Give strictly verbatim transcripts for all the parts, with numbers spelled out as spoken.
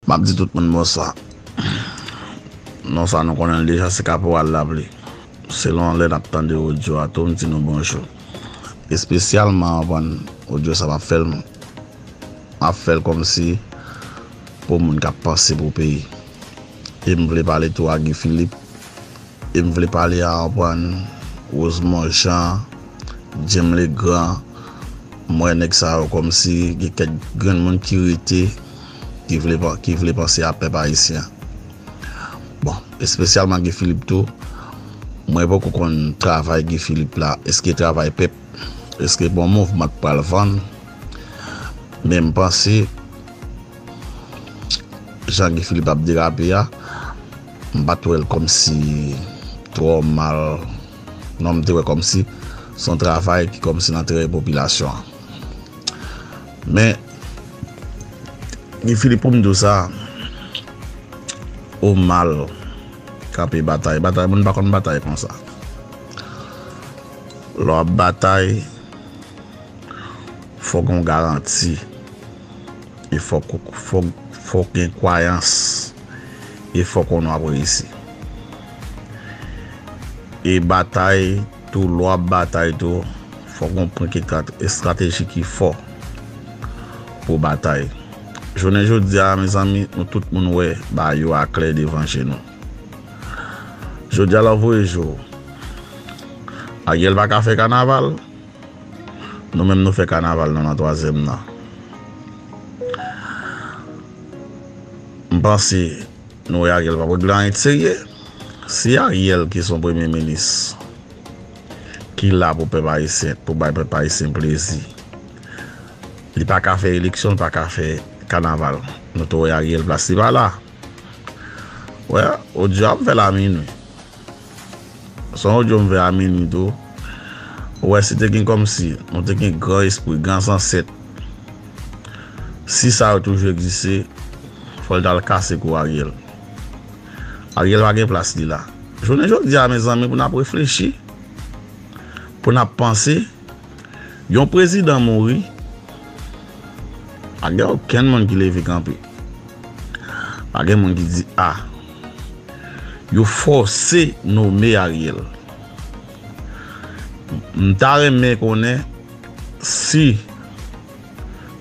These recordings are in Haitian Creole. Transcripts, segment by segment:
M ap di tout moun bonswa. Non sa nou konnen l deja, se Kaporal Lapli. Selon lè n ap tande odyo a tou, m di nou bonjou. Espesyalman, w konprann, odyo sa m ap fè l, m ap fè l kòmsi pou moun k ap panse pou peyi. E m vle pale tou a Guy Philippe. E m vle pale a, w konprann, Rosemond Jean, Jim Legrand. M wè nèg sa yo kòmsi gen kèk grenn moun ki rete, ki vle pa-, ki vle panse a pèp ayisyen. Bon, espesyalman Guy Philippe tou. Mwen poko konn travay Guy Philippe la. Èske travay pèp? Èske bon mouvman k pral vann? Men m panse jan Guy Philippe ap derape a, m pa t wè l kòmsi twò mal. Non, m te wè kòmsi se yon travay ki kòmsi nan enterè popilasyon an. Men, Guy Philippe, pou m di w sa, ou mal kanpe batay. Batay, moun pa konn batay konsa. Lè w ap batay, fòk gen yon garanti. E fòk, fòk, fòk gen kwayans. E fòk konnen w ap reyisi. E batay tou, lè w ap batay tou, fòk gen yon pwen ki kat-, estrateji ki fò pou batay. Jounen jodi a, mezanmi, nou tout moun wè bagay yo aklè devan je nou. Jodi a, lè w voye je w, Ariel pa ka fè kanaval, nou menm nou fè kanaval nou nan twazyèm nan. M panse nou wè Ariel p ap regle anyen de serye. Si Ariel ki se yon premye minis, ki la pou pèp ayisyen, pou bay pèp ayisyen plezi, li pa ka fè eleksyon, li pa ka fè kanaval. Nou te wè Ariel plas li pa la. Wè, odyo a m fè l a minwi. Se yon odyo m fè a minwi tou. Ou wè, si te gen kòmsi, nou te gen gran espri, gran zansèt. Si sa yo toujou egziste, fò l t al kase kou Ariel. Ariel pa gen plas li la. Jounen jodi a, mezanmi, pou n ap reflechi, pou n ap panse, yon prezidan mouri, pa gen okenn moun ki leve kanpe. Pa gen moun ki di, a, yo fòse nome Ariel. M ta renmen konnen si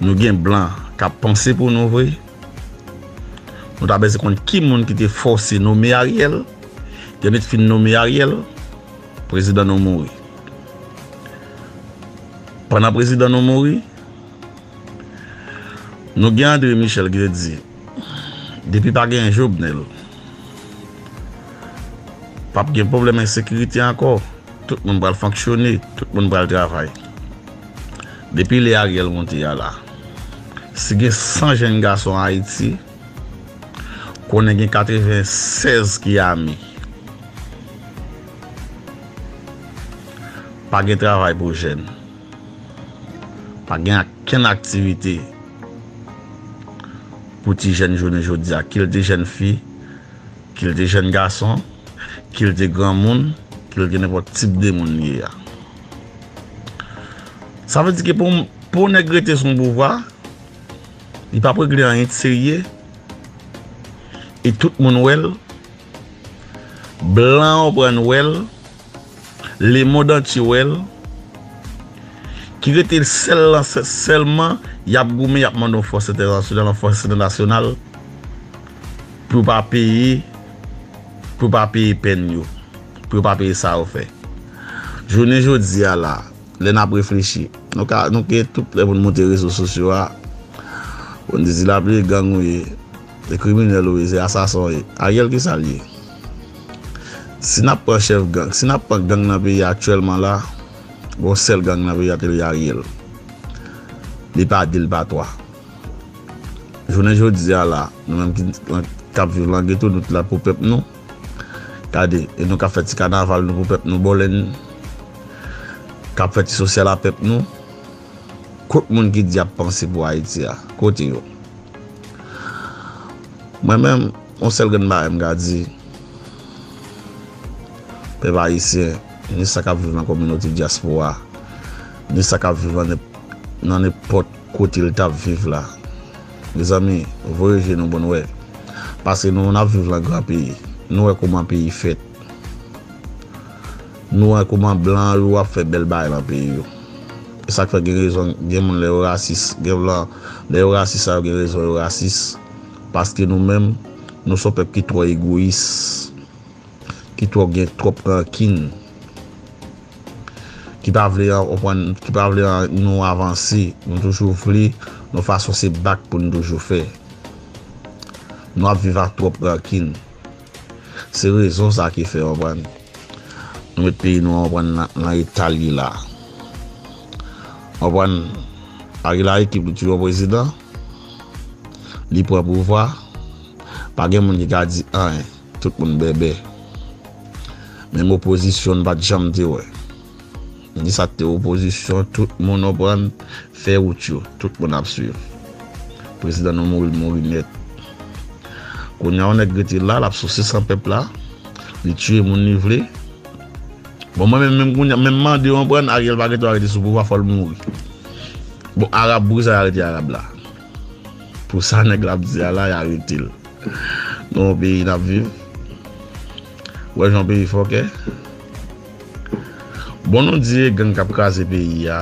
nou gen blan k ap panse pou nou vre. Nou ta bezwen konn ki moun ki te fòse nome Ariel. Yo met fin nome Ariel, prezidan nou mouri. Pandan prezidan nou mouri, nou gen André Michel ki te di, depi pa gen Jovenel, p ap gen pwoblèm ensekirite ankò. Tout moun pral fonksyone, tout moun pral travay. Depi lè Ariel monte a la, si gen san jèn gason Ayiti, konnen gen katrevennsèz ki ame. Pa gen travay pou jèn. Pa gen okenn aktivite pou ti jèn jounen jodi a, ki l te jèn fi, ki l te jèn gason, ki l te granmoun, ki l te nenpòt tip de moun li ye a. Sa vle di ke pou, pou nèg rete sou yon pouvwa, li p ap regle anyen de serye, e tout moun wè l, blan yo pran wè l, lemonn antye wè l, ki rete sèl lan, sè-, sèlman, y ap goumen, y ap mande yon fòs entènasyonal, yon fòs entènasyonal, pou yo pa peye, pou yo pa peye pèn yo, pou yo pa peye sa yo fè. Jounen jodi a la, lè n ap reflechi, nou ka, nou gen tout lè moun monte rezo sosyo a, pou n di, di Lapli, gang ou ye, se kriminèl ou ye, se asasen w ye. Ariel, kisa l ye? Si n ap pran chèf gang, si n ap pran gang nan peyi a aktyèlman la, gon sèl gang nan peyi a, se li Ariel. Li pa de, li pa twa. Jounen jodi a la, nou menm ki, k ap viv lan geto, nou t la pou pèp nou. Gade, e nou k ap fè ti kanaval nou pou pèp nou, bòlèn, k ap fè ti sosyal a pèp nou. Kot moun ki di y ap panse pou Ayiti a? Kote yo? Mwen menm, yon sèl grenn bagay m ka di, pèp ayisyen, ni sa k ap viv nan kominote dyaspora, ni sa k ap viv nan nenp-, nan nenpòt kote l t ap viv la. Mezanmi, voye je nou pou n wè. Paske nou, n ap viv nan gran peyi. Nou wè kòman peyi fèt. Nou wè kòman blan yo ap fè bèl bagay nan peyi yo. E sa k fè gen rezon, gen moun lè yo rasis, gen blan, lè yo rasis sa yo gen rezon yo rasis. Paske nou menm, nou se yon pèp ki twò egoyis, ki twò gen twòp rankin, ki pa vle an, konprann, ki pa vle an, nou avanse. Nou toujou vle, yon fason se bak pou nou toujou fè. Nou ap viv ak twòp rankin. Se rezon sa ki fè, konprann, nou met peyi nou, konprann, nan, nan eta l ye la. Konprann, Ariel a ekip li, tire yon prezidan, li pran pouvwa, pa gen moun ki ka di anyen, tout moun bèbè. Menm opozisyon, n pa t janm te wè. Ni sa te opozisyon, tout moun, konprann, fè wout yo, tout moun ap swiv. Prezidan nou mouri, l mouri nèt. Kounye a, yon nèg rete la, l ap souse san pèp la, li tiye moun li vle. Bon, mwen menm, menm kounye a, menm mande, konprann, Ariel pa gen dwa rete sou pouvwa, fò l mouri. Bon, Arab, poukisa y arete Arab la? Pou sa nèg la ap di a la, y arete l. Nou yon peyi n ap viv. Wè jan yon peyi fòkè. Bon, nou di e gang k ap kraze peyi a.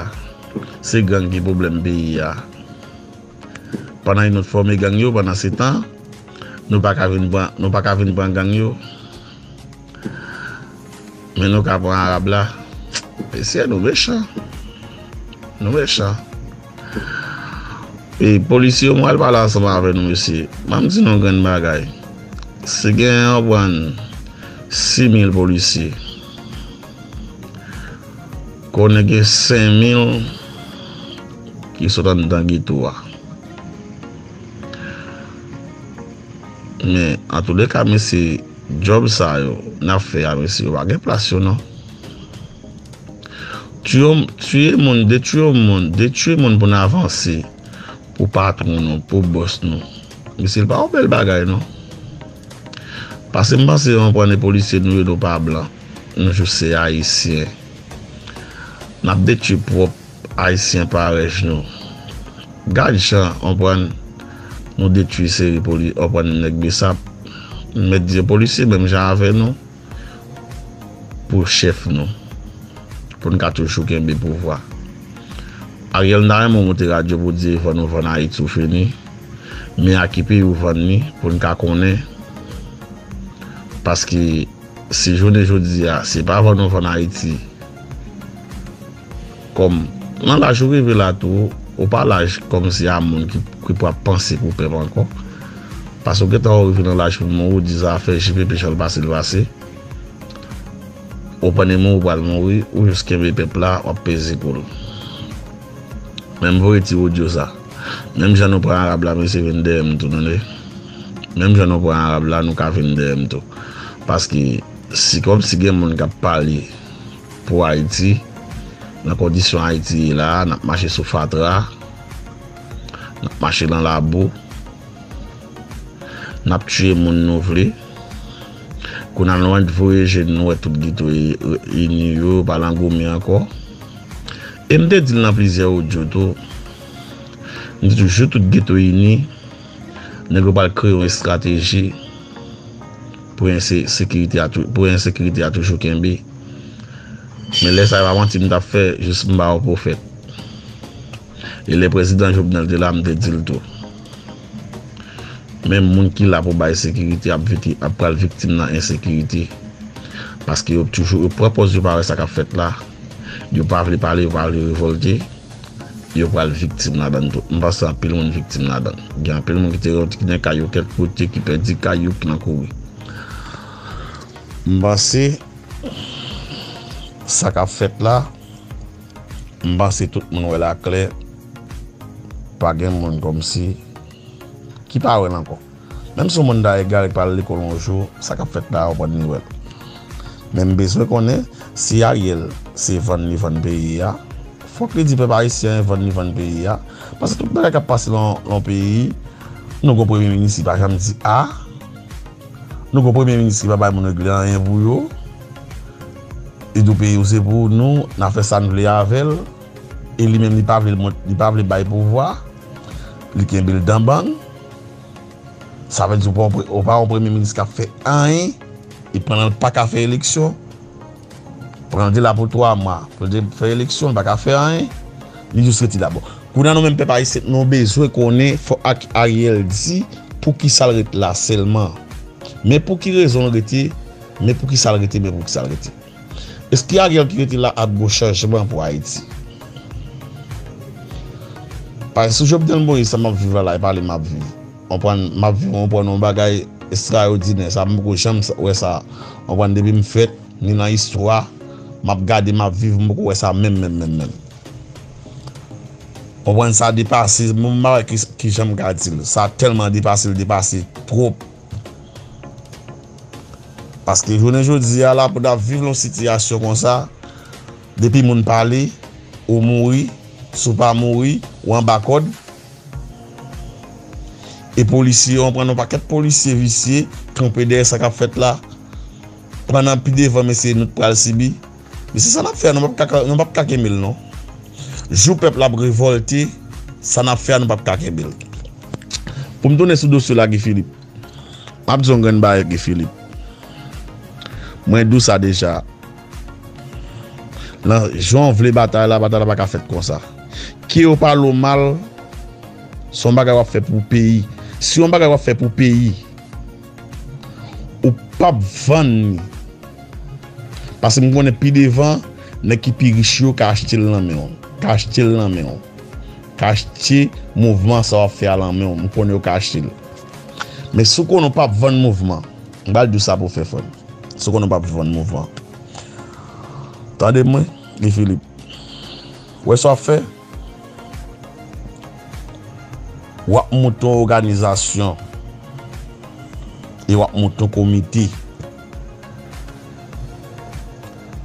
Se gang ki pwoblèm peyi a. Pandan nou t fòme gang yo, pandan se tan, nou pa ka vin pran, nou pa ka vin pran gang yo. Men nou ka pran Arab la. Mesye, nou mechan. Nou mechan. E polisye yo, mwen al pale ansanm avè nou, mesye. Ban m di nou yon grenn bagay. Si gen yon bann sis mil polisye, konnen gen senk mil ki sot anndan geto a. Men, antouleka, mesye, djòb sa yo n ap fè a, mesye, yo pa gen plas yo, non. Tiye, tiye moun, detwi moun, detwi moun pou n avanse, pou patwon nou, pou bòs nou. Mesye, l pa yon bèl bagay, non. Paske m panse, konprann, e polisye nou yo, nou pa blan. Nou jis se Ayisyen. N ap detwi pwòp Ayisyen parèy nou. Gad jan, konprann, nou detwi seri poli-, konprann, nèg Besap. M mèt di polisye menm jan avè nou pou chèf nou, pou n ka toujou kenbe pouvwa. Ariel, n ta renmen w monte radyo pou di vann ou vann Ayiti ou fini, men a ki peyi ou vann li pou n ka konnen, paske si jounen jodi a, se pa vann ou vann Ayiti, kòm nan laj ou rive la tou, ou pa laj kòmsi a moun ki, ki pou ap panse pou pèp ankò. Paske w gentan ou rive nan laj pou mouri, ou di zafè J P P jan l pase l pase. Ou pann e mouri, ou pral mouri, ou jis kenbe pèp la, w ap peze kou l. Men m voye ti odyo sa. Menm jan nou pran Arab la, mesye vin dèyè m tou, tande. Menm jan nou pran Arab la, nou ka vin dèyè m tou. Paske si kòmsi gen moun k ap pale pou Ayiti, nan kondisyon Ayiti ye la a, n ap mache sou fatra, n ap mache nan labou, n ap tiye moun nou vle. Kounye a nou annik voye je n, nou wè tout geto i-, ini yo, yo pa nan goumen ankò. E m te di l nan plizyè odyo tou. M di toujou tout geto ini, nèg yo pral kreye yon estrateji pou ense-, sekirite a tou-, pou ensekirite a toujou kenbe. Men lè sa a, e pa manti m t ap fè, jis m ba yon pwofèt. E lè prezidan Jovenel te la, m te di l tou. Menm moun ki la pou bay sekirite ap viti-, ap pral viktim nan ensekirite. Paske yo toujou, yo pran pòz yo pa wè sa k ap fèt la. Yo pa vle pale, yo pa vle revòlte. Yo pral viktim ladan l tou. M panse anpil moun viktim ladan l. Gen anpil moun ki te gen kay yo kèk kote, ki pèdi kay yo, ki nan kouri. M panse sa k ap fèt la, m panse tout moun wè l aklè. Pa gen moun kòmsi ki pa wè l ankò. Menm si yon moun ta egare k pa al lekòl yon jou, sa k ap fèt la a, w pran li wè l. Men m bezwen konnen si Ariel se vann li vann peyi a, fòk li di pèp ayisyen an vann li vann peyi a. Paske tout bagay k ap pase lan, lan peyi, nou gon premye minis ki pa janm di a. Nou gon premye minis ki pa bay moun regle anyen pou yo. Li di w peyi w se pou nou, n a fè sa n vle avè l. E li menm li pa vle l mont-, li pa vle bay pouvwa. Li kenbe l dan bang. Sa vle di ou pa yon pre- ou pa yon premye minis k ap fè anyen, e pandan l pa ka fè eleksyon, pandan l te la pou twa mwa, pou l te fè eleksyon, l pa ka fè anyen, li jis rete la. Bon, kounye a nou menm pèp ayisyen, nou bezwen konnen fò ak Ariel di poukisa l ret la sèlman. Men pou ki rezon l rete, men poukisa l rete, men poukisa l rete. Èske Ariel ki rete la ap gon chanjman pou Ayiti? Paske sou Jovenel Moïse, sa m ap viv la, la, e pa li m ap viv. Konprann, m ap viv, konprann, yon bagay ekstraòdinè. Sa, m poko janm sa- wè sa. Konprann, depi m fèt, ni nan istwa, m ap gade, m ap viv, m poko wè sa menm, menm, menm, menm. Konprann, sa depase, m pa wè ki, ki jan m ka di l. Sa tèlman depase, l depase twòp. Paske jounen jodi a la, pou n ap viv yon sitiyasyon konsa, depi moun pale, ou mouri, si w pa mouri, ou anba kòd. E polisye, ou pran yon pakèt polisye visye, kanpe dèyè sa k ap fèt la. Pandan pi devan, mesye, nou t pral sibi. Mesye, sa n ap fè a, nou p ap ka, nou p ap ka kenbe l, non. Jou pèp la ap revòlte, sa n ap fè a, nou p ap ka kenbe l. Pou m tounen sou dosye la, Guy Philippe. M ap di yon grenn bagay, Guy Philippe. Mwen di w sa deja. Nan jan w vle batay la, batay la pa ka fèt konsa. Ke yo pale w mal, se yon bagay w ap fè pou peyi. Si yon bagay w ap fè pou peyi, ou p ap vann li. Paske m konnen pi devan, nèg ki pi rich yo ka achte l nan men w. Ka achte l nan men w. Ka achte mouvman sa w ap fè a nan men w. M konnen yo ka achte l. Men si w konnen w p ap vann mouvman, m pral di w sa pou w fè fò. Si w konnen w p ap vann mouvman. Tande mwen, Guy Philippe. Wè sa w ap fè? W ap monte yon òganizasyon. E w ap monte yon komite.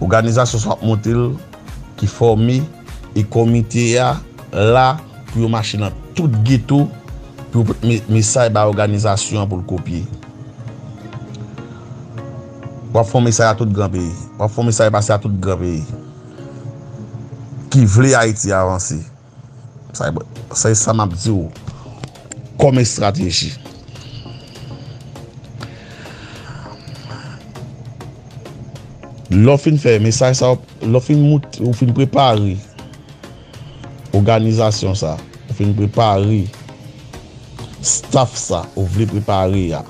Òganizasyon sa w ap monte l ki fòme, e komite a la pou yo mache nan tout geto pou yo pote me- mesaj ba òganizasyon an pou l kopye. W ap fè yon mesaj a tout gran peyi. W ap fè yon mesaj pase a tout gran peyi ki vle Ayiti avanse. Sa, sa e sa m ap di w kòm estrateji. Lè w fin fè mesaj sa, lè w fin mout, ou fin prepare òganizasyon sa, ou fin prepare staff sa, ou vle prepare a.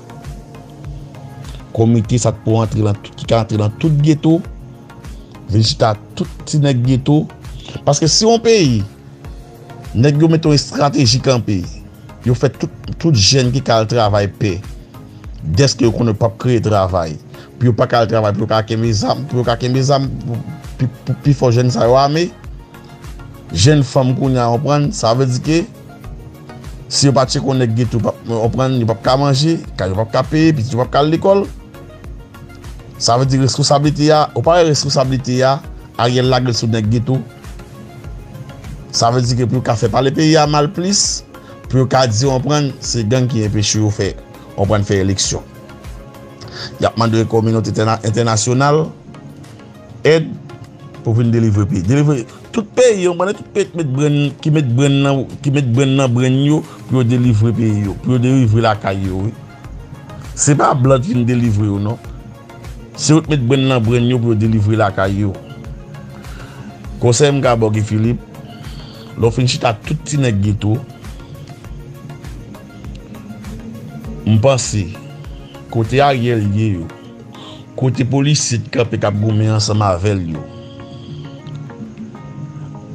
Komite sa t pou antre nan tout, ki ka antre nan tout geto, vin chita tout ti nèg geto. Paske si yon peyi, nèg yo mete yon estrateji kanpe, yo fè tout, tout jèn ki ka al travay pè, dèske yo konnen yo p ap kreye travay, pou yo pa ka al travay, pou yo ka kenbe zam, pou yo ka kenbe zam, pou, pou, pou pifò jèn sa yo ame. Jèn fanm kounye a, konprann, sa vle di ke si yo pa tcheke yon nèg geto, p ap, konprann, yo p ap ka manje, kay yo p ap ka peye, pitit yo p ap ka al lekòl. Sa vle di responsablite a, ou pa wè responsablite a, Ariel lage l sou nèg geto. Sa vle di ke pou yo ka fè pale peyi a mal plis, pou yo ka di, konprann, se gang ki enpeche yo fè, konprann, fè eleksyon. Y ap mande kominote entèna- entènasyonal èd pou vin delivre peyi. Delivre tout peyi, yon bann tout peyi ki met brenn, ki met brenn nan, ki met brenn nan brenn yo pou yo delivre peyi yo, pou yo delivre lakay yo, wi. Se pa blan ki vin delivre yo, non. Se yo ki met brenn nan brenn yo pou yo delivre lakay yo. Konsèy m ka ba w, Guy Philippe, lè w fin chita tout ti nèg geto, m panse kote Ariel ye yo, kote polisye t kanpe k ap goumen ansanm avè l yo.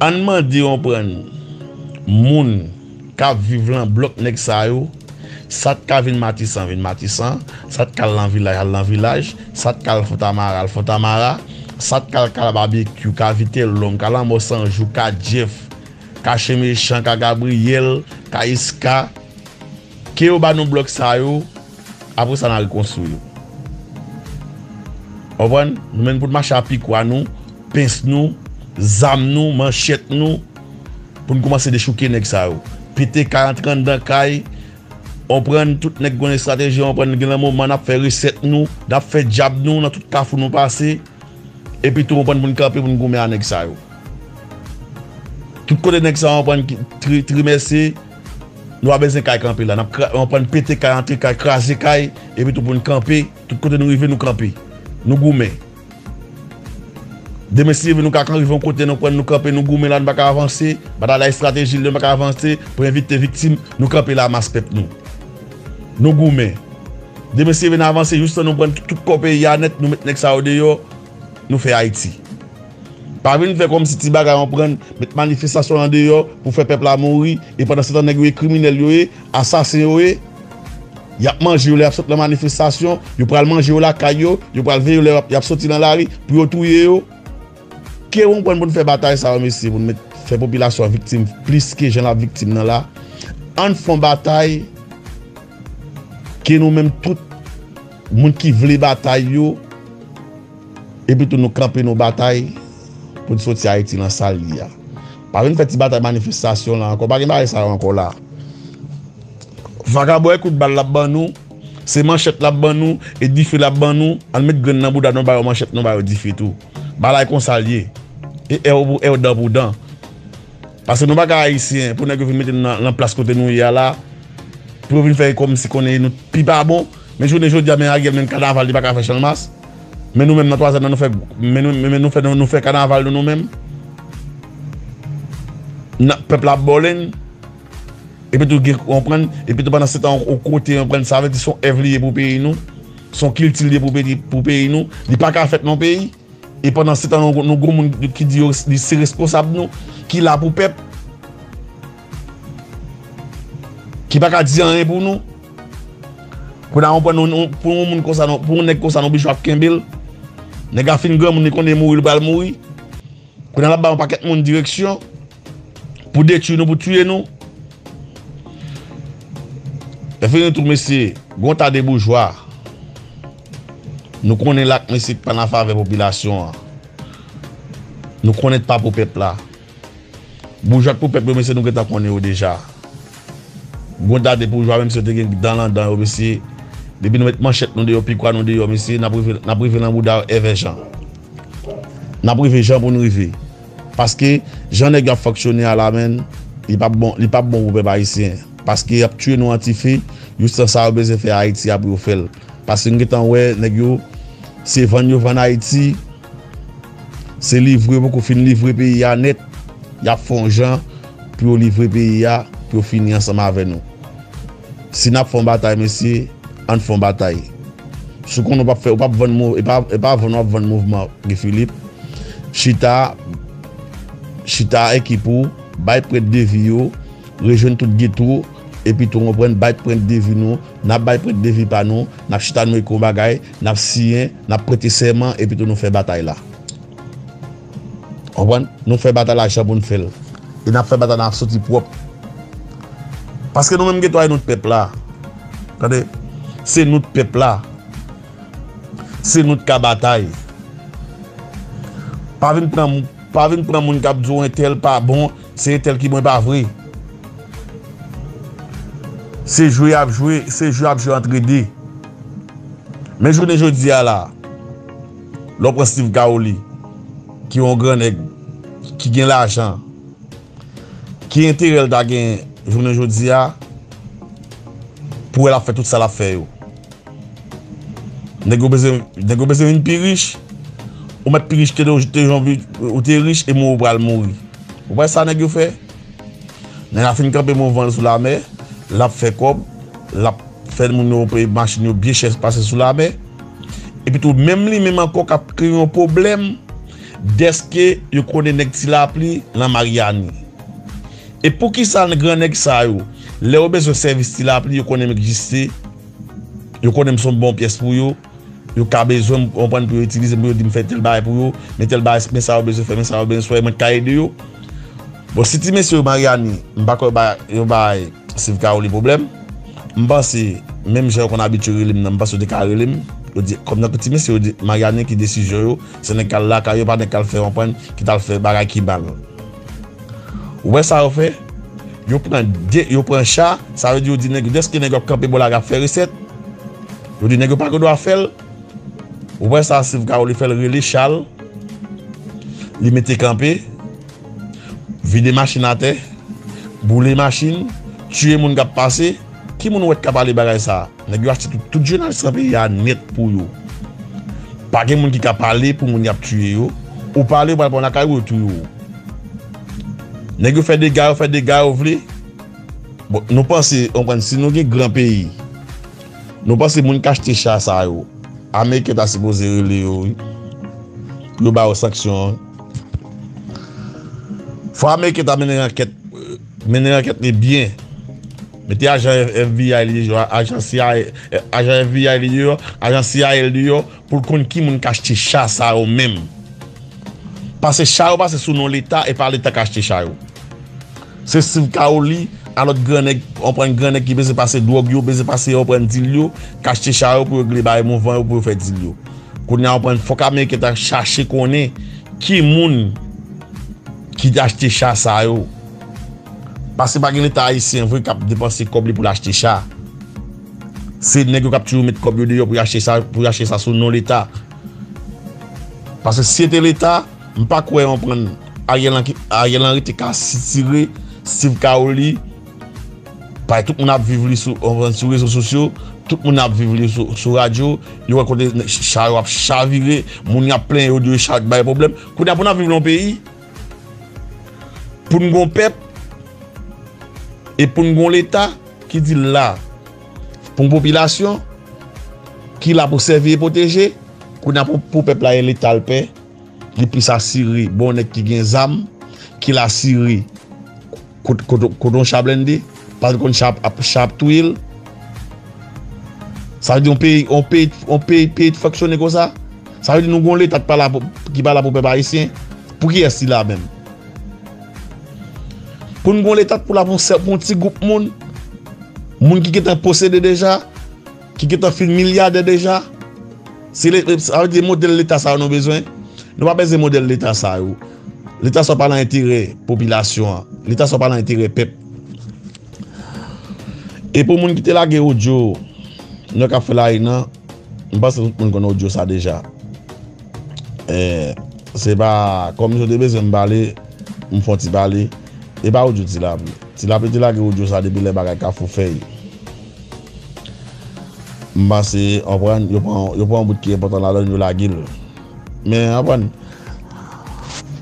Ann mande, konprann, moun k ap viv lan blòk nèg sa yo, sa t ka vin Matisan, vin Matisan, sa t ka al lan vilaj, al lan vilaj, sa t ka al Fontamara, al Fontamara, sa t ka al Ka Babekyou, Ka Vitèlòm, Ka Lanmò San Jou, Ka Jeff, Ka Chen Mechan, Ka Gabriyèl, Ka Eska, ke yo ba nou blòk sa yo, apre sa n a rekonstwi yo. Konprann? Nou menm pou n mache a pikwa nou, pens nou, zam nou, manchèt nou, pou n kòmanse dechouke nèg sa yo. Pete kay, antre anndan kay, konprann, tout nèg konn estrateji, konprann, gen nan moman n ap fè resèt nou, n ap fè djab nou nan tout kafou nou pase. Epi tou, konprann, pou n kanpe, pou n goumen a nèg sa yo. Tout kote nèg sa yo, konprann, ki tri- trimèse, Nou pa bezwen kay kanpe la. N ap kra- anprann pete kay, antre kay, kraze kay, epi tou pou n kanpe. Tout kote nou rive, nou kanpe. Nou goumen. Demen, si Dye vle, nou ka rive yon kote, nou pran, nou kanpe, nou goumen la, nou pa ka avanse. Batay la estratejik, nou pa ka avanse. Pou evite viktim, nou kanpe la, mas pèp nou. Nou goumen. Demen, si Dye vle, n avanse jistan nou pran tout kò peyi a nèt, nou met nèg sa yo deyò, nou fè Ayiti. Pa vin fè kòmsi ti bagay anprann, met manifestasyon andeyò pou fè pèp la mouri, e pandan se tan nèg yo e kriminèl yo ye, asasen yo ye, y ap manje yo lè y ap sot nan manifestasyon, yo pral manje yo lakay yo, yo pral veye yo lè y ap, y ap soti nan lari pou yo touye yo. Ki yon pwen pou n fè batay sa yo, mesye, pou n met fè popilasyon an viktim plis ke jan l ap viktim nan la. Ann fè yon batay ke nou menm tout moun ki vle batay yo, epi tou nou kanpe nou batay pou n soti Ayiti nan sa l ye a. Pa vin fè ti batay manifestasyon la ankò, pa gen bagay sa yo ankò la. Vakabon e kout bal l ap ban nou, se manchèt l ap ban nou, e dife l ap ban nou, ann met grenn nan bouda nou, ba yo manchèt nou, ba yo dife tou. Bagay konsa l ye. E èw pou èw, dan pou dan. Paske nou pa ka ayisyen, pou nèg yo vin mete n nan, nan plas kote nou ye a la, pou yo vin fè kòmsi konnen nou pi pa bon. Men jounen jodi a, men Ariel, men kanaval, li pa ka fè Channmas. Men nou menm nan twazèm nan, nou fè, men nou, men nou fè, nou, nou fè kanaval nou, nou menm. Nan, pèp la ap bòlen. Epi tou gen konprann, epi tou pandan se tan yon kote yon pran, sa vle di se yon èv li ye pou peyi nou. Se yon kilti li ye pou peyi, pou peyi nou. Li pa ka fèt nan peyi. E pandan se tan nou, nou gon moun ki di yo, li se responsab nou, ki la pou pèp, ki pa ka di anyen pou nou. Pou n a konprann nou, nou, pou yon moun konsa, nou, pou yon nèg konsa, nou oblije ap kenbe l. Nèg la fin granmoun, li konnen mouri, li pral mouri. Kounye a l ap ba yon pakèt moun direksyon pou detwi nou, pou tiye nou. Lè fini tou, mesye, gon ta de boujwa. Nou konnen l ak mesye k pa nan favè popilasyon an. Nou konnen t pa pou pèp la. Boujwa k pou pèp yo, mesye, nou gentan konnen yo deja. Gon ta de boujwa, menm si yo te gen dan nan dan yo, mesye. Depi nou met manchèt nou deyò, pikwa nou deyò, mesye, n ap rive, n ap rive nan bouda yo èvè jan. N ap rive jan pou n rive. Paske, jan nèg yo ap fonksyone a la, menm, li p ap bon, li p ap bon pou pèp ayisyen. Paske y ap tiye nou an ti fe, jistan sa yo bezwen fè Ayiti a pou yo fè l. Paske m gentan wè nèg yo, se vann yo vann Ayiti, se livre, poko fin livre peyi a nèt, y ap fè yon jan pou yo livre peyi a, pou yo fini ansanm avè nou. Si n ap fè yon batay, mesye, ann fè yon batay. Si w konnen w p ap fè, w p ap vann mou-, e pa, e pa vann w ap vann mouvman Guy Philippe. Chita, chita ekip ou, bay prèt devi yo, rejwenn tout geto, epi tou konprann, bay prèt devi nou, n ap bay prèt devi pa nou, n ap chita nou ekri yon bagay, n ap siyen, n ap prete sèman, epi tou nou fè batay la. Konprann? Nou fè batay la jan pou n fè l. E n ap fè batay la, n ap soti pwòp. Paske nou menm geto a, e nou t pèp la. Tande? Se nou t pèp la. Se nou t ka batay. Pa vin pran, pa vin pran moun k ap di w entèl pa bon, se entèl ki bon, e pa vre. Se jwe y ap jwe, se jwe y ap jwe antre de. Men jounen jodi a la, lè w pran Steve Caoli, ki yon gran nèg, ki gen lajan, ki enterè l ta gen jounen jodi a, pou wè l ap fè tout sa l ap fè yo. Nèg yo bezwen, nèg yo bezwen vin pi rich. Ou mèt pi rich ke te, te jan vi-, ou te rich e mouri ou pral mouri. Ou wè sa nèg yo fè? Nèg la fin kanpe mouvman l sou lamè, l ap fè kòb, l ap fè moun yo peye machin yo byen chè pase sou lamè. Epi tou, menm li menm ankò k ap kreye yon pwoblèm dèske yo konnen nèg Ti Lapli nan Maryani. E poukisa gran nèg sa yo, lè yo bezwen sèvis Ti Lapli, yo konnen m egziste, yo konnen m se yon bon pyès pou yo, yo ka bezwen m, konprann, pou yo itilize m, pou yo di m fè tèl bagay pou yo, men tèl bagay, men sa yo bezwen fè, men sa yo bezwen fè, mwen ka ede yo. Bon, si ti mesye yo Maryani, m pa kwè yo ba, yo bay Steve Caoli pwoblèm. M panse, menm jan yo konn abitye rele m nan, m panse yo te ka rele m. Yo di, kòm nan ti mesye yo di, Maryani ki desizyon yo, se nèg k al lakay yo, pa nèg k al fè, konprann, ki t al fè bagay ki mal. Ou wè sa yo fè? Yo pran de, yo pran cha, sa vle di yo di nèg yo, dèske nèg yo ap kanpe bò la, y ap fè resèt. Yo di nèg yo pa gen dwa fè l. Ou wè sa Steve Caoli fè l, rele cha l, li mete kanpe, vide machin atè, boule machin, tiye moun k ap pase. Ki moun ou wè k ka pale bagay sa a? Nèg yo achte tout, tout jounalis nan peyi a nèt pou yo. Pa gen moun ki ka pale pou moun y ap tiye yo. Ou pale, ou pral pran lakay ou, yo touye w. Nèg yo fè dega, yo fè dega yo vle. Bon, nou panse, w konprann, si nou gen gran peyi, nou panse moun k achte cha sa yo, Ameriken ta sipoze rele yo, wi. Pou yo ba yo sanksyon. Fò Ameriken ta mennen ankèt, mennen ankèt li byen. Mete ajan F B I li deyò, ajan C I A, ajan F B I li deyò, ajan C I A li deyò, pou l konn ki moun k achte cha sa yo menm. Paske cha yo pase sou non Leta, e pa Leta k achte cha yo. Se Steve Caoli, a lòt gran nèg, w konprann, gran nèg ki bezwen pase dwòg yo, bezwen pase, w konprann, dil yo, k achte cha yo pou yo regle bay mouvan yo, pou yo fè dil yo. Kounye a, w konprann, fòk Ameriken ta chache konnen ki moun ki te achte cha sa yo. Paske pa gen Leta ayisyen vre k ap depanse kòb li pou l achte cha. Se nèg yo k ap toujou met kòb yo deyò pou y achte sa, pou y achte sa sou non Leta. Paske si se te Leta, m pa kwè, w konprann, Ariel Henry, Ariel Henry te ka sitire Steve Caoli. Paske tout moun ap viv li sou, w konprann, sou rezo sosyo, tout moun ap viv li sou, sou radyo, yo wè kote cha yo ap chavire, moun y ap plenyen yo di yo cha bay pwoblèm. Kounye a pou n ap viv nan yon peyi, pou n gon pèp, e pou n gon Leta ki di l la pou yon popilasyon ki la pou sèvi e pwoteje, kounye a pou, pou pèp la e Leta l pè, li plis asire bon nèg ki gen zam, ki l asire kot, kot, kot yon cha blende, paske l konn cha ap, cha ap touye l. Sa vle di yon peyi, yon peyi, yon peyi, peyi t fonksyone konsa. Sa vle di nou gon Leta ki pa la pou, ki pa la pou pèp ayisyen. Pou kiyès li la menm? Pou n gon Leta pou la pou sè-, pou yon ti gwoup moun, moun ki gentan posede deja, ki gentan fin milyadè deja. Se le-, sa vle di modèl Leta sa yo nou bezwen. Nou pa bezwen modèl Leta sa yo. Leta sa yo pa nan enterè popilasyon an. Leta sa yo pa nan enterè pèp. E pou moun ki te lage odyo nèg k ap fè lari nan, m panse tout moun konn odyo sa deja. Eh, se pa kòmsi yo te bezwen m pale, m fè yon ti pale. E pa odyo Ti Lapli. Ti Lapli te lage odyo sa depi lè bagay Kafou Fèy. M panse, w konprann, yo pran, yo pran yon bout ki enpòtan ladan l, yo lage l. Men, w konprann,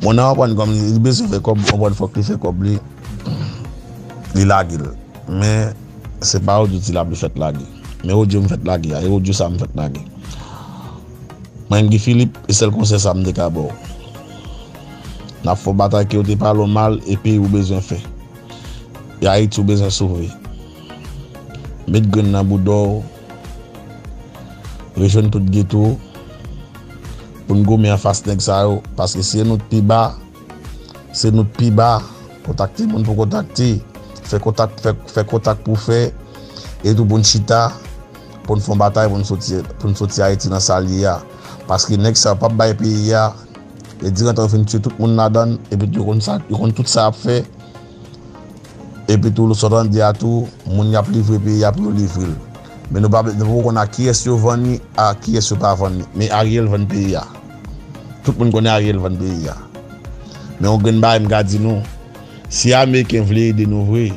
moun nan, w konprann, kòm li bezwen fè kòb, w konprann, fòk li fè kòb li, li lage l. Men, se pa odyo Ti Lapli fèt lage. Men odyo m fèt lage a, e odyo sa m fèt lage. Mwen menm Guy Philippe, e sèl konsèy sa m te ka ba w. N ap fè yon batay ke yo te pale w mal e peyi w bezwen fè. E Ayiti w bezwen sove. Met grenn nan bouda w. Rejwenn tout geto pou n goumen anfas nèg sa yo. Paske si e nou t pi ba, se nou t pi ba. Kontakte moun pou kontakte. Fè kontak, fè, fè kontak pou fè. E tou pou n chita, pou n fè yon batay, pou n soti, pou n soti Ayiti nan sa l ye a. Paske nèg sa yo p ap bay peyi a. E dirantan yo fin tiye tout moun ladan l. Epi tou yo konn sa, yo konn tout sa y ap fè. Epi tou, sa w tande a tou, moun y ap livre peyi a pou yo livre l. Men nou pa, nou poko konn a kiyès yo vann li, a kiyès yo pa vann li. Men Ariel vann peyi a. Tout moun konnen Ariel vann peyi a. Men yon grenn bagay m ka di nou, si Ameriken vle ede nou vre,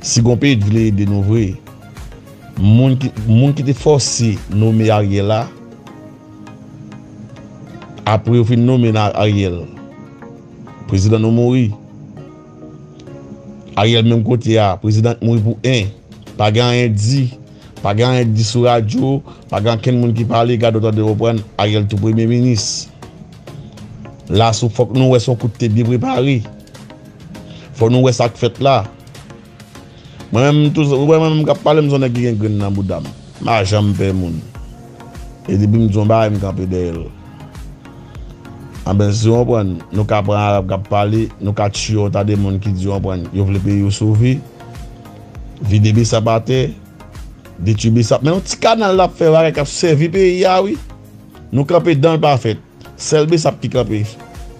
si gon peyi t vle ede nou vre, moun ki, moun ki te fòse nome Ariel la, apre yo fin nome nan Ariel, prezidan nou mouri. Ariel menm kote a, prezidan mouri pou en. Pa gen anyen di. Pa gen anyen di sou radyo, pa gen ankenn moun ki pale, gade w tande w konprann, Ariel tou premye minis. La sou fòk nou wè se yon kout te byen prepare. Fòk nou wè sa k fèt la. Mwen menm, tou, ou wè mwen menm k ap pale, m se yon nèg ki gen grenn nan bouda m. M pa janm pè moun. E depi m di yon bagay, m kanpe dèyè l. Anben, si w konprann, nou ka pran Arab k ap pale, nou ka tiye yon ta de moun ki di, w konprann, yo vle peyi yo sove, vide Besap atè, detwi Besap. Men yon ti kanal l ap fè bagay k ap sèvi peyi a, wi. Nou kanpe dan l pa fèt. Sèl Besap ki kanpe,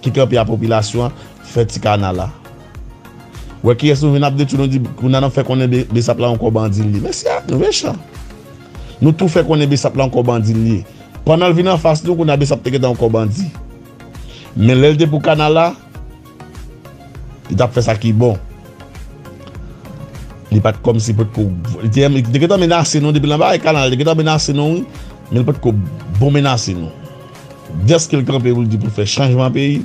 ki kanpe a popilasyon an, fè ti kanal la. Wè kiyès nou vin ap detwi, nou di, kounye a n ap fè konnen Be-, Besap la yon kò bandi l ye. Mèsi ak nou, mechan. Nou tou fè konnen Besap la yon kò bandi l ye. Pandan l vin anfas nou, kounye a Besap te gentan yon kò bandi. Men lè l te pou kanal la, li t ap fè sa ki bon. Li pa t kòmsi potko, li te, li te gentan menase nou depi nan bagay kanal, li te gentan menase nou, wi, men li potko bon menase nou. Dèske l kanpe pou l di pou l fè chanjman peyi,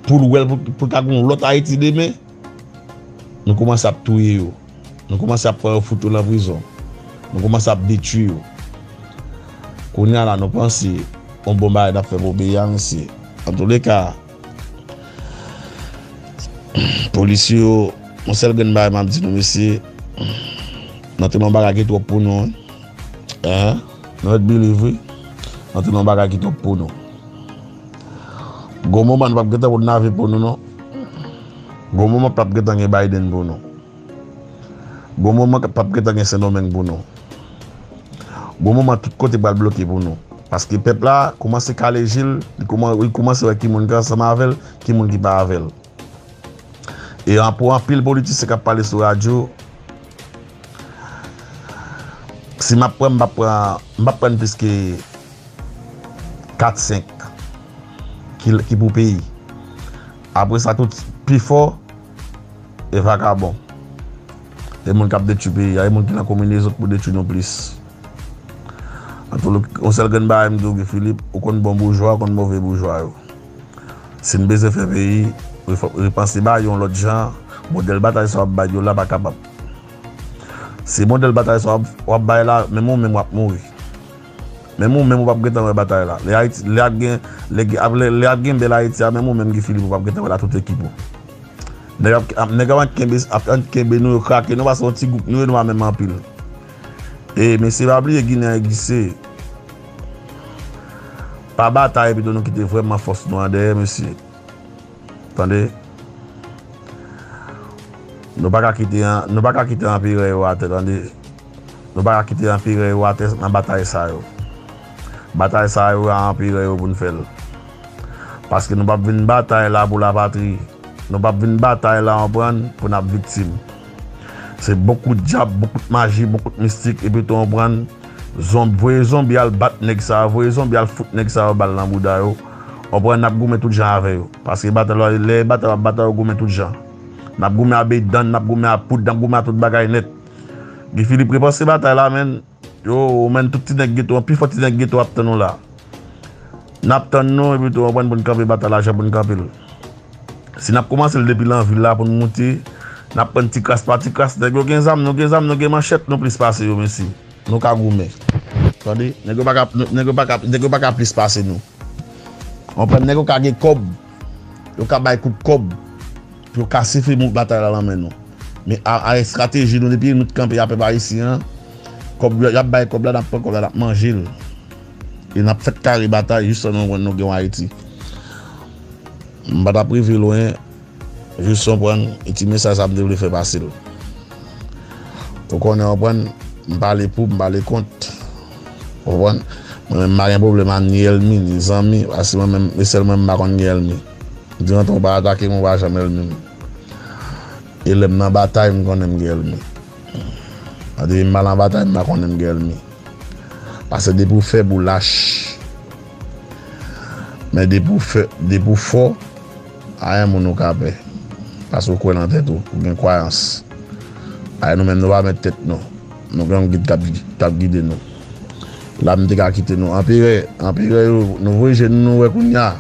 pou l wè l, pou, pou l ka gen yon lòt Ayiti demen, nou kòmanse ap touye yo. Nou kòmanse ap pran yo fout yo nan prizon. Nou kòmanse ap detwi yo. Kounye a la, nou panse yon bon bagay n ap fè pou peyi a, mesye. Antouleka, polis yo, yon sèl grenn bagay m ap di nou, mesye, n antre nan yon bagay ki twòp pou nou, wi. Hein? Nou mèt believe, wi. N antre nan yon bagay ki twòp pou nou. Gon moman nou p ap gentan wè nave pou nou, non. Gon moman p ap gentan gen Biden pou nou. Gon moman p ap gentan gen Sendomeng pou nou. Gon moman tout kote pral bloke pou nou. Paske pèp la kòmanse kale je l, li kòman-, li kòmanse wè ki moun ki ansanm avè l, ki moun ki pa avè l. E an, pou anpil politisyen k ap pale sou radyo, si m ap pran, m p ap pran, m p ap pran plis ke kat, senk ki, ki pou peyi. Apre sa, tout pi fò, e vakabon. E moun k ap detwi peyi a, e moun ki nan konbinezon pou detwi nou plis. Antouleka, yon sèl grenn bagay m di w, Guy Philippe, ou konn bon boujwa, ou konn move boujwa yo. Si n bezwen fè peyi, refa-, repanse bagay yo yon lòt jan, modèl batay sa w ap bay yo la pa kapab. Se modèl batay sa w ap, w ap bay la, menm ou menm w ap mouri. Menm ou menm ou p ap gentan wè batay la. Lè Ayiti, lè ap gen, lè, ap, lè, lè ap gen bèl Ayiti a, menm ou menm Guy Philippe ou p ap gentan wè l ak tout ekip ou. Nèg ap, ap, nèg ap ant kenbe, ap ant kenbe nou, yo krake nou, paske yon ti gwoup nou ye, nou pa menm anpil. E, mesye, pa bliye Ginen egziste. Pa batay, pito nou kite vrèman fòs nou an dèyè, mesye. Tande? Nou pa ka kite an, nou pa ka kite anperè yo atè, tande? Nou pa ka kite anperè yo atè nan batay sa yo. Batay sa yo, a anperè yo pou n fè l. Paske nou p ap vin batay la pou lapatri. Nou p ap vin batay la, konprann, pou n ap viktim. Se bon kout dyab, bon kout maji, bon kout mistik, epi tou, konprann, zonb, voye zonbi al bat nèg sa yo, voye zonbi al fout nèg sa yo bal nan bouda yo. Konprann, n ap goumen tout jan avè yo. Paske batay la, lè batay, batay yo goumen tout jan. N ap goumen a bedan, n ap goumen a poud, n ap goumen a tout bagay nèt. Guy Philippe, repanse batay la, menn. Yo, menn, tout ti nèg geto, pi fò ti nèg geto ap tann nou la. N ap tann nou, epi tou, konprann, pou n kanpe batay la, jan pou n kanpe l. Si n ap kòmanse l depi nan vil la pou n moute, n ap pran ti kras pa ti kras. Nèg yo gen zam, nou gen zam, nou gen manchèt, nou plis pase yo, mesye. Nou ka goumen. Tande? Nèg yo pa ka, nèg yo pa ka, nèg yo pa ka plis pase nou. Konprann, nèg yo ka gen kòb. Yo ka bay kout kòb pou yo ka sifi mout batay la nan men nou. Men a, a estrateji nou, depi nou t kanpe a pèp ayisyen an, kòb yo, y ap bay kòb la, n ap pran kòb la, n ap manje l. E n ap fèt kare batay jis lè nou konprann nou gen yon Ayiti. M pa t ap rive lwen, jis konprann, e ti mesaj sa m te vle fè pase l. Ou konnen, konprann, m pale pou, m pale kont. Konprann? Mwen menm, m pa gen pwoblèm ak ni ènmi, ni zanmi, paske mwen menm, e sèl mwen m pa konn gen ènmi. Dirantan ou pa atake m, ou pa janm ènmi m. E lè m nan batay, m konnen m gen ènmi. Depi m pa nan batay, m pa konnen m gen ènmi. Paske depi w fèb, ou lach. Men depi w fè, depi w fò, a yon moun ou ka pè. Paske w kwè nan tèt ou, ou gen kwayans. A nou menm, nou pa mèt tèt nou. Nou gen yon gid k ap, k ap gide nou. La m te ka kite nou. Anperè, anperè yo, nou voye je nou, nou wè kounye a.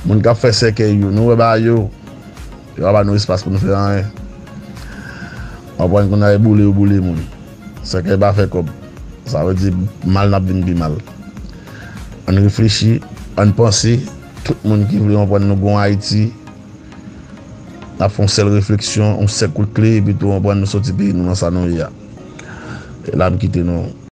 Moun k ap fè sèkèy yo, nou wè bagay yo. Yo pa ba nou espas pou nou fè anyen. W ap wè kounye a e boule yo boule moun. Sèkèy pa fè kòb. Sa vle di mal n ap vin pi mal. Ann reflechi, ann panse, tout moun ki vle konprann nou gon Ayiti, n ap fè yon sèl refleksyon, yon sèl kout kle, epi tou konprann nou soti peyi nou nan sa nou ye a. E la m kite nou.